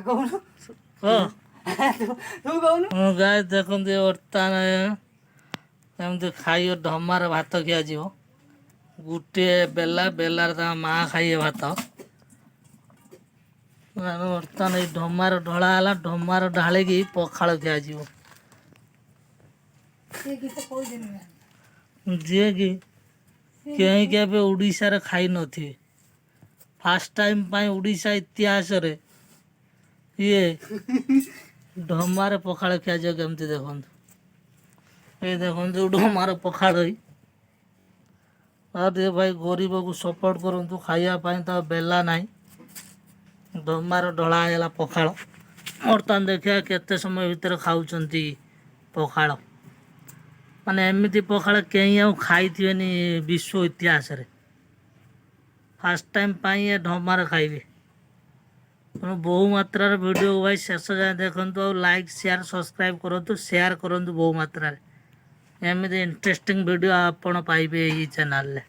କହୁନୁ। କହ। ତୁ କହୁନୁ। ହଁ ଗାଇସ୍, ଦେଖନ୍ତୁ, ବର୍ତ୍ତମାନ ଏମିତି ଖାଇବ, ଢମାର ଭାତ ଖିଆଯିବ। ଗୋଟିଏ ବେଲା, ବେଲାରେ ତାଙ୍କ ମା ଖାଇବେ ଭାତ। ବର୍ତ୍ତମାନ ଏଇ ଢମାର ଢଳା ହେଲା, ଢମାର ଢାଳିକି ପଖାଳ ଖିଆଯିବ। ସେ ଗୀତ କୋଉଦିନ? ଯିଏକି କେହି କେବେ ଓଡ଼ିଶାରେ ଖାଇନଥିବେ, ଫାର୍ଷ୍ଟ ଟାଇମ୍ ପାଇଁ ଓଡ଼ିଶା ଇତିହାସରେ ଇଏ ଢମାରେ ପଖାଳ ଖିଆଯିବ। କେମିତି ଦେଖନ୍ତୁ, ଏ ଦେଖନ୍ତୁ ଢମାର ପଖାଳ ହେଇ। ଆଉ ଟିକେ ଭାଇ ଗରିବକୁ ସପୋର୍ଟ କରନ୍ତୁ, ଖାଇବା ପାଇଁ ତ ବେଲା ନାହିଁ। ଢମାର ଢଳା ହେଇଗଲା ପଖାଳ। ବର୍ତ୍ତମାନ ଦେଖିବା କେତେ ସମୟ ଭିତରେ ଖାଉଛନ୍ତି ପଖାଳ। ମାନେ ଏମିତି ପଖାଳ କେହି ଆଉ ଖାଇଥିବେନି ବିଶ୍ୱ ଇତିହାସରେ। ଫାର୍ଷ୍ଟ ଟାଇମ୍ ପାଇଁ ଏ ଢମାରେ ଖାଇବେ। ତେଣୁ ବହୁ ମାତ୍ରାରେ ଭିଡ଼ିଓ ଭାଇ ଶେଷ ଯାଏଁ ଦେଖନ୍ତୁ ଆଉ ଲାଇକ୍, ସେୟାର, ସବସ୍କ୍ରାଇବ୍ କରନ୍ତୁ, ସେୟାର କରନ୍ତୁ ବହୁ ମାତ୍ରାରେ। ଏମିତି ଇଣ୍ଟରେଷ୍ଟିଂ ଭିଡ଼ିଓ ଆପଣ ପାଇବେ ଏଇ ଚ୍ୟାନେଲରେ।